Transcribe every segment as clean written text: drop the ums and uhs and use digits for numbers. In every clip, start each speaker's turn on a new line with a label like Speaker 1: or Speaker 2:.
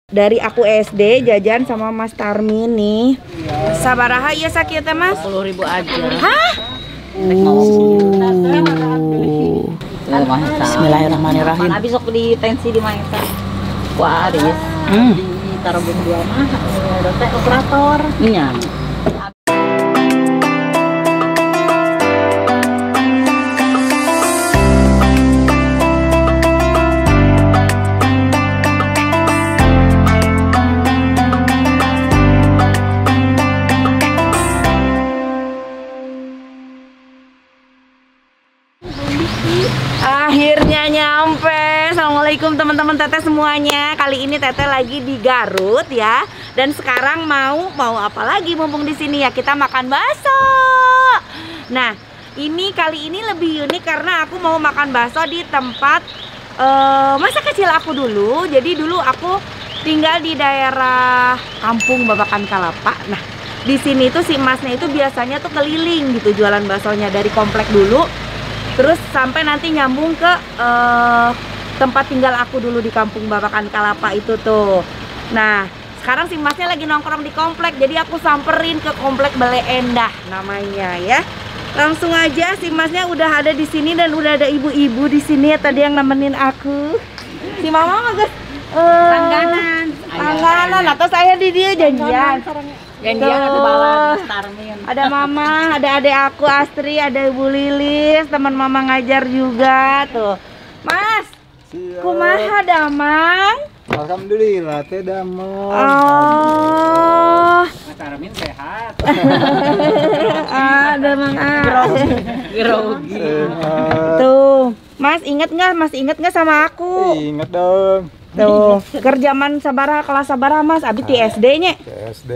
Speaker 1: Dari aku SD jajan sama Mas Tarmin nih. Sabaraha ieu sakieu teh Mas?
Speaker 2: 10.000 aja.
Speaker 1: Hah? Bismillahirrahmanirrahim.
Speaker 2: Habis sok di tensi di Maeta. Wah, Aris. Di Tarabung 2 mah teh operator. Iya.
Speaker 1: Akhirnya nyampe. Assalamualaikum teman-teman Teteh semuanya. Kali ini Teteh lagi di Garut ya. Dan sekarang mau apa lagi mumpung di sini ya, kita makan bakso. Nah, ini kali ini lebih unik karena aku mau makan bakso di tempat masa kecil aku dulu. Jadi dulu aku tinggal di daerah Kampung Babakan Kalapa. Nah, di sini tuh si masnya itu biasanya tuh keliling gitu jualan baksonya dari komplek dulu. Terus sampai nanti nyambung ke tempat tinggal aku dulu di Kampung Babakan Kalapa itu tuh. Nah, sekarang si masnya lagi nongkrong di komplek, jadi aku samperin ke komplek Bale Endah namanya ya. Langsung aja si masnya udah ada di sini dan udah ada ibu-ibu di sini ya tadi yang nemenin aku. Si mama mah guys langganan. Langganan atau saya di dia janjian. Janjian ada balas Tarmin. Ada mama, ada adik aku Astri, ada Ibu Lilis, teman mama ngajar juga tuh. Mas, siap. Kumaha damang?
Speaker 3: Alhamdulillah teh damang.
Speaker 1: Oh.
Speaker 3: Mas Tarmin sehat.
Speaker 1: Ah, damang ah.
Speaker 2: Grogi.
Speaker 1: Tuh, Mas inget nggak? Mas inget nggak sama aku?
Speaker 3: Inget dong.
Speaker 1: Tuh, kerjaman sabaraha kelas sabaraha Mas, abi ti SD nya.
Speaker 3: SD.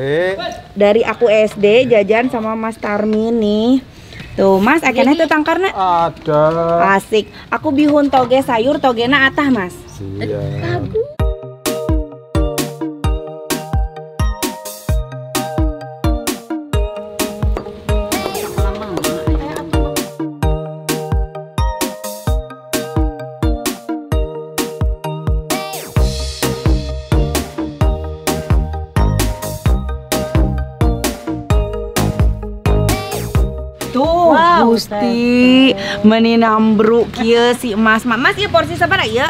Speaker 1: Dari aku SD jajan sama Mas Tarmin nih. Tuh, Mas, akhirnya tuh tangkarna?
Speaker 3: Ada.
Speaker 1: Asik. Aku bihun toge sayur togena atah, Mas.
Speaker 3: Siap.
Speaker 1: Tuh, wow, Gusti, meninambru kieu si Mas. Mas ieu porsi sabaraha ieu?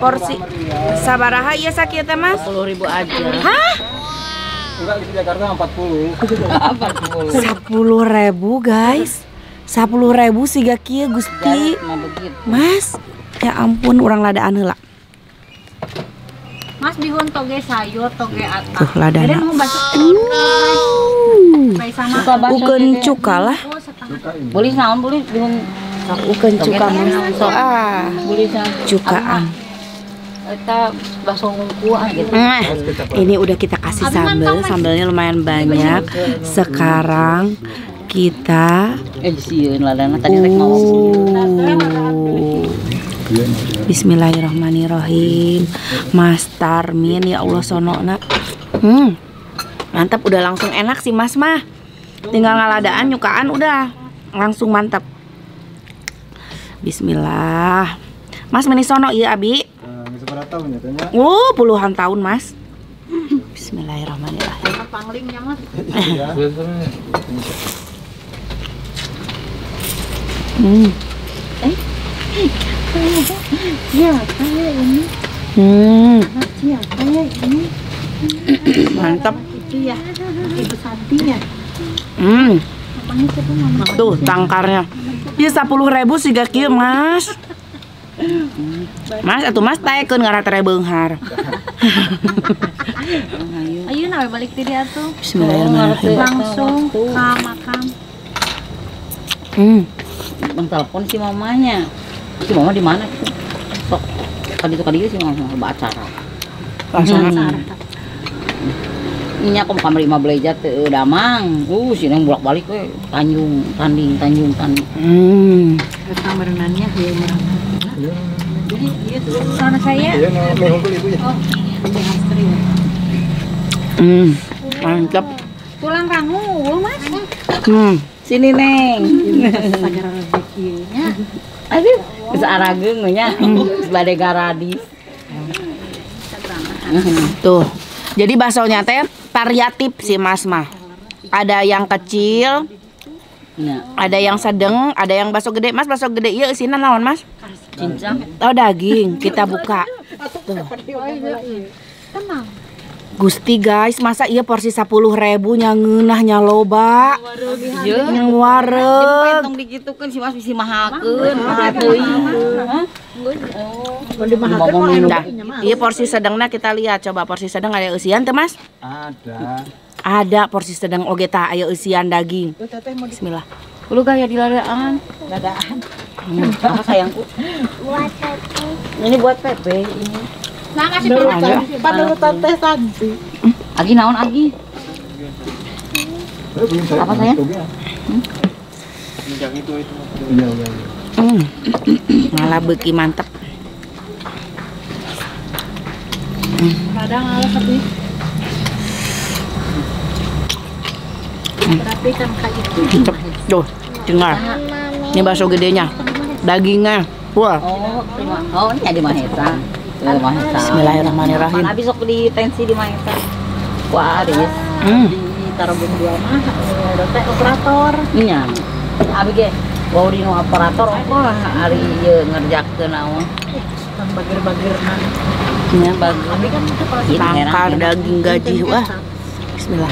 Speaker 1: Porsi sabaraha ieu sakieu teh Mas?
Speaker 2: 10.000 aja.
Speaker 1: Hah?
Speaker 3: Enggak, di Jakarta 40.
Speaker 1: 10.000, guys. 10.000 siga kieu Gusti. Mas, ya ampun urang ladaan heula.
Speaker 2: Mas bihun toge sayur, toge atah.
Speaker 1: Tuh ladana. Ukeun cuka lah.
Speaker 2: Boleh naon boleh bihun
Speaker 1: ukeun cuka Mas. Ah, cukaan.
Speaker 2: Eta bakso ngungkuan gitu.
Speaker 1: Nah, ini udah kita kasih sambel, sambelnya lumayan banyak. Sekarang kita
Speaker 2: sieun ladana tadi rek mau.
Speaker 1: Bismillahirrahmanirrahim. Mas Tarmin ya Allah sonokna. Mantap, udah langsung enak sih Mas mah. Tinggal ngaladaan nyukaan udah langsung mantap. Bismillah. Mas meni sono ieu abi. Puluhan tahun Mas. Bismillahirrahmanirrahim.
Speaker 2: Panglingnya Mas. Siapa ya ini? Siapa ya ini?
Speaker 1: Mantap.
Speaker 2: Itu ya, Ibu Santi ya.
Speaker 1: Tuh tangkarnya. Ya 10.000 siga kieu Mas. Mas atuh Mas taekeun ngaratere beunghar.
Speaker 2: Ayo nawe balik ti dieu atuh.
Speaker 1: Bismillahirrahmanirrahim.
Speaker 2: Langsung ka makam. Bang telepon si mamanya. Si mama di mana gitu? Sok tadi tuh kali si mama loba acara.
Speaker 1: Langsung.
Speaker 2: Nya kom kamar 5 beleja teu damang. Si neng bolak-balik we Tanjung, tanding, Tanjung, tanding.
Speaker 4: Eta merenannya heueuh merang. Jadi ieu tuh sana saya.
Speaker 3: Iya, nu ibu ya.
Speaker 4: Oh, Astri.
Speaker 1: Mantap.
Speaker 4: Tulang rangu, Mas.
Speaker 2: Sini, Neng.
Speaker 4: Sagara rezeki nya.
Speaker 2: Aduh, geus arageung nya. Geus bade garadis.
Speaker 1: Tuh. Jadi baksonya teh variatif si Mas mah. Ada yang kecil, ada yang sedang, ada yang bakso gede. Mas, bakso gede ieu eusina naon, Mas?
Speaker 2: Cincang.
Speaker 1: Oh, daging. Kita buka. Tuh. Gusti guys, masa iya porsi 10.000 nya ngeunah nya loba. Yang wareg.
Speaker 2: Tong digitukeun si Mas bisi mahalkeun, mahal teuing.
Speaker 1: Nah, iya porsi sedangna kita lihat, coba porsi sedang ada eusian teu, Mas?
Speaker 3: Ada.
Speaker 1: Ada porsi sedang oge tah aya eusian daging. Bismillah.
Speaker 2: Lu gaya di ladaan. Ladaan. Apa sayangku?
Speaker 5: Buat Pepe.
Speaker 2: Ini buat Pepe ini.
Speaker 4: Nah, kasih panurutan teh Santi.
Speaker 2: Agi naon Agi? Apa sayang?
Speaker 3: Yang itu. Iya, iya.
Speaker 1: Malah beuki mantep.
Speaker 4: Kadang alas tapi. Berarti kan kayak itu.
Speaker 1: Tuh, dengar. Ini bakso gedenya. Dagingnya. Wah.
Speaker 2: Oh, ini ada Mahesa.
Speaker 1: Bismillahirrahmanirrahim.
Speaker 2: Habis sok di tensi di Mahesa. Wah, Aris.
Speaker 4: Di Tarogong 2 mah teh operator.
Speaker 2: Iya. Abi ge wau di nu operator ongkoh ari ieu ngerjakeun naon.
Speaker 4: Tang bager-bagerna.
Speaker 2: Nya bager.
Speaker 4: Abi kan kepala
Speaker 1: tangkar daging gaji. Wah. Bismillah.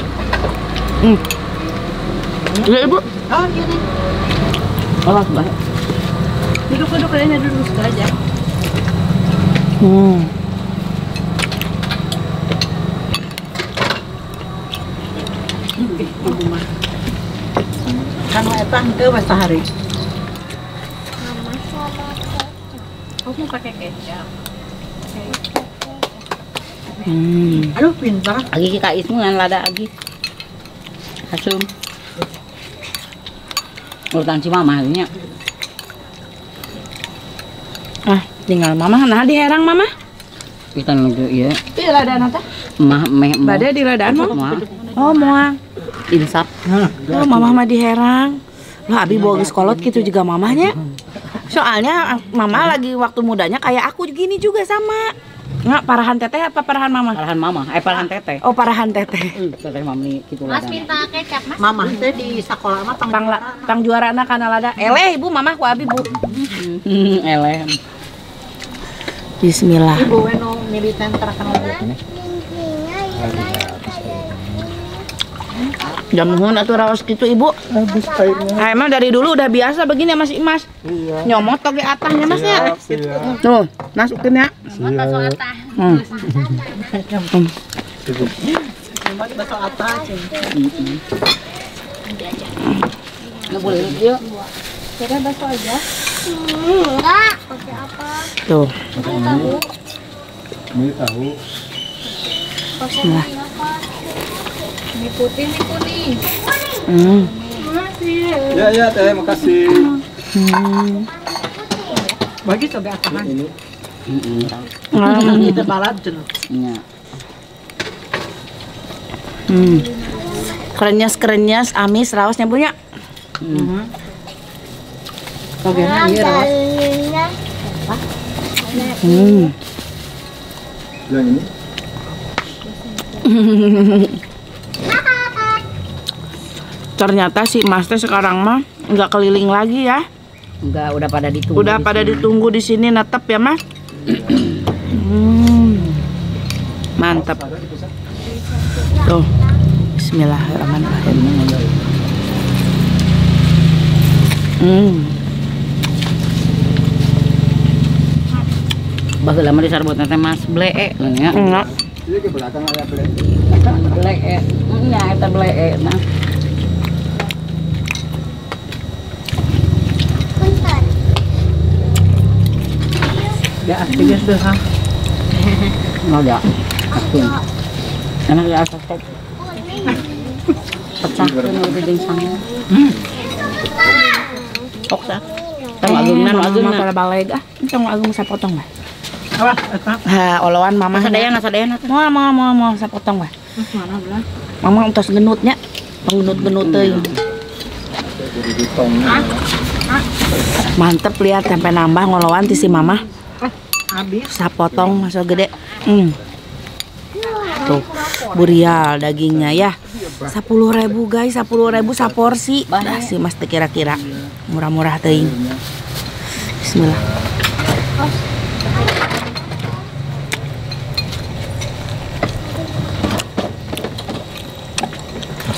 Speaker 1: Iya, Ibu.
Speaker 4: Oh, iya nih.
Speaker 2: Oh, bah.
Speaker 4: Duduk-duduk aja, duduk aja. Kan eta henteu we sahari.
Speaker 5: Mama sama kecap.
Speaker 4: Oh, mau pakai kecap. Aduh, pintar.
Speaker 2: Agi ka Ismu ngan lada agi. Hasum. Urutan si mama nya.
Speaker 1: Ah, tinggal mama nah di herang mama.
Speaker 2: Kita nuju ieu.
Speaker 1: Ieu ladana teh?
Speaker 2: Mah meh.
Speaker 1: Bade di ladaan mah. Oh, moal.
Speaker 2: Insap.
Speaker 1: Oh, mama mah di herang. Lah abi bawa geus kolot gitu juga mamahnya. Soalnya mama lagi waktu mudanya kayak aku gini juga sama. Nggak, parahan teteh apa parahan mama?
Speaker 2: Parahan mama, parahan teteh.
Speaker 1: Oh, parahan teteh.
Speaker 2: Teteh mami kitu
Speaker 5: Mas minta kecap, Mas.
Speaker 4: Mama teh di sekolah mah
Speaker 1: pang juarana kana lada. Eleh ibu mama ku abi, Bu.
Speaker 2: Eleh.
Speaker 1: Bismillah.
Speaker 4: Ibu we nu militan terkenal.
Speaker 1: Jamuhun atuh raos gitu ibu.
Speaker 3: Habis airnya.
Speaker 1: Nah, emang dari dulu udah biasa begini ya Mas Imas.
Speaker 3: Iya.
Speaker 1: Nyomot toge atahnya Mas ya.
Speaker 3: Siap.
Speaker 1: Tuh, masukin ya.
Speaker 3: Siap.
Speaker 4: Bakso atah.
Speaker 2: Nggak boleh yuk.
Speaker 4: Kira bakso aja.
Speaker 5: Enggak. Pakai apa?
Speaker 1: Tuh.
Speaker 5: Tahu.
Speaker 3: Ini tahu.
Speaker 1: Bismillah.
Speaker 4: Mie putih, mie kuning.
Speaker 3: Ya, ya, teh, makasih.
Speaker 4: Bagi coba atahan.
Speaker 3: Ini.
Speaker 4: Kita balad cenah.
Speaker 2: Iya.
Speaker 1: Krenyes-krenyes, amis, raosnya punya.
Speaker 4: Oke, iya raos.
Speaker 3: Yang ini.
Speaker 1: Ternyata si Mas teh sekarang mah nggak keliling lagi ya.
Speaker 2: Enggak, udah pada ditunggu.
Speaker 1: Udah pada ditunggu di sini netep ya, Mas. Mantap. Tuh. Bismillahirrahmanirrahim.
Speaker 2: Baheula mah disarbot teh Mas blee nya.
Speaker 1: Enggak.
Speaker 3: Iya ke belakang aya blee.
Speaker 2: Blee. Nya eta blee nah.
Speaker 4: Ya, tiga sudah.
Speaker 2: Enggak ya. Enak ya asap. Pecah kan udah jeung sangu. Sok sah. Tong agungna,
Speaker 1: agungna pada baleg ah. Tong agung sapotong lah.
Speaker 4: Apa? Eta.
Speaker 1: Ha, oloan mama.
Speaker 2: Sadayana, sadayana.
Speaker 1: Moal moal moal moal sapotong lah.
Speaker 4: Mana belah?
Speaker 1: Mama entos genutnya. Penggenut-genut teuing. Mantep lihat sampai nambah ngoloan ti si mama.
Speaker 4: Habis.
Speaker 1: Sapotong masuk gede. Tuh, burial dagingnya ya. 10.000 guys, 10.000 saporsi. Dah sih Mas teh kira-kira murah-murah teuing. Bismillah.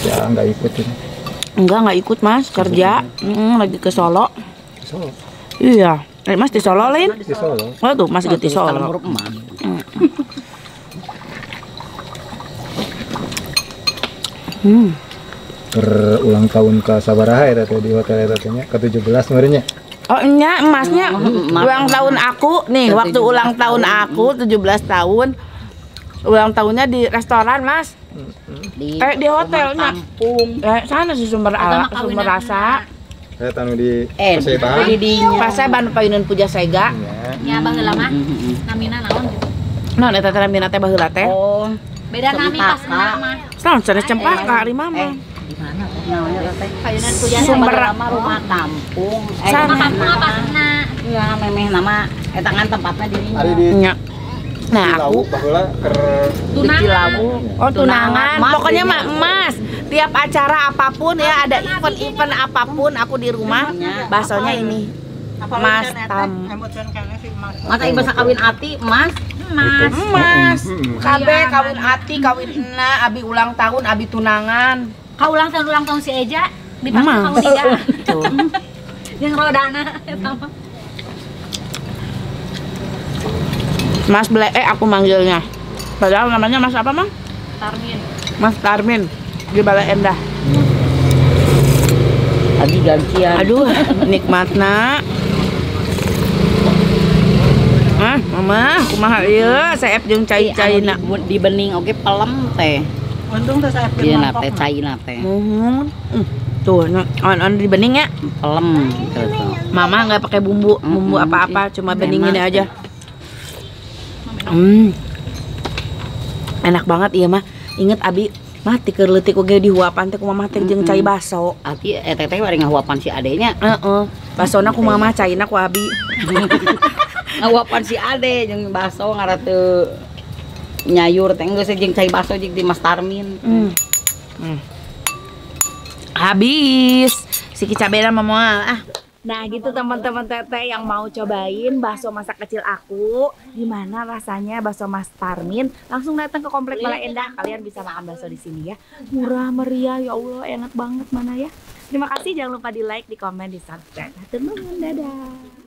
Speaker 3: Ya, nggak ikut ini.
Speaker 1: Enggak ikut Mas, kerja. Lagi ke Solo.
Speaker 3: Ke Solo.
Speaker 1: Iya. Mas di Solo lain?
Speaker 3: Di Solo.
Speaker 1: Oh tuh, Mas di Solo.
Speaker 3: Berulang tahun ke sabaraha ya teh di hotel eta teh nya, ke-17 meureunnya.
Speaker 1: Oh nya, emasnya ulang tahun aku nih, waktu ulang tahun aku 17 tahun. Ulang tahunnya di restoran, Mas. Di hotelnya. Sana sih sumber ala, sumber rasa.
Speaker 3: Saya tanu di Paseban.
Speaker 1: Paseban payunan Puja Sega.
Speaker 2: Nya baheula mah. Namina naon gitu.
Speaker 1: Naon eta teh namina teh baheula teh?
Speaker 2: Oh, beda nami pas mah.
Speaker 1: Saon sanes Cempaka ari mama.
Speaker 2: Di mana teh naonnya teh? Payunan Puja
Speaker 1: Sumber
Speaker 2: rumah kampung. Rumah kampung apa sana?
Speaker 4: Ya memeh nama eta ngan tempatna di
Speaker 3: dinya.
Speaker 1: Nah, aku
Speaker 3: baheula keur
Speaker 1: tunangan. Oh, tunangan. Pokoknya mah emas. Tiap acara apapun ya, ada event-event apapun aku di rumah, baksonya ini. Mas Tam.
Speaker 4: Masa ieu basa kawin ati, Mas?
Speaker 1: Emas. Kabeh kawin ati, kawin ena, abi ulang tahun, abi tunangan.
Speaker 2: Kau ulang tahun si Eja dipaksa kamu tiga. Yang rodana eta mah.
Speaker 1: Mas Blee aku manggilnya. Padahal namanya Mas apa, Mang?
Speaker 2: Tarmin.
Speaker 1: Mas Tarmin di Balai Endah.
Speaker 4: Tadi gantian.
Speaker 1: Aduh, nikmatna. Ah, Mama, kumaha ieu? Seep jeung cai-caina.
Speaker 4: Di bening oge pelem teh.
Speaker 2: Untung teh saep
Speaker 4: jeung mangkok. Teh caina teh.
Speaker 1: Muhun. Tuh, on di bening ya.
Speaker 4: Pelem gitu.
Speaker 1: Mama nggak pakai bumbu, bumbu apa-apa, cuma beningin aja. Enak banget iya mah. Inget abi mah ti keur leutik oge dihuapan teh ku mamah teh jeung cai baso.
Speaker 4: Ati eta teh bari ngahuapan si adenya.
Speaker 1: Heeh. Basona ku mamah, caina ku abi.
Speaker 4: Ngahuapan si ade jeung baso ngaran teu nyayur teh geus jeung cai baso jeung di Mas Tarmin.
Speaker 1: Habis. Si kicabena mah moal ah. Nah gitu teman-teman teteh yang mau cobain bakso masa kecil aku, gimana rasanya bakso Mas Tarmin, langsung datang ke Komplek Balai Endah. Kalian bisa makan bakso di sini ya. Murah meriah, ya Allah enak banget mana ya. Terima kasih, jangan lupa di like, di komen, di subscribe. Dadah.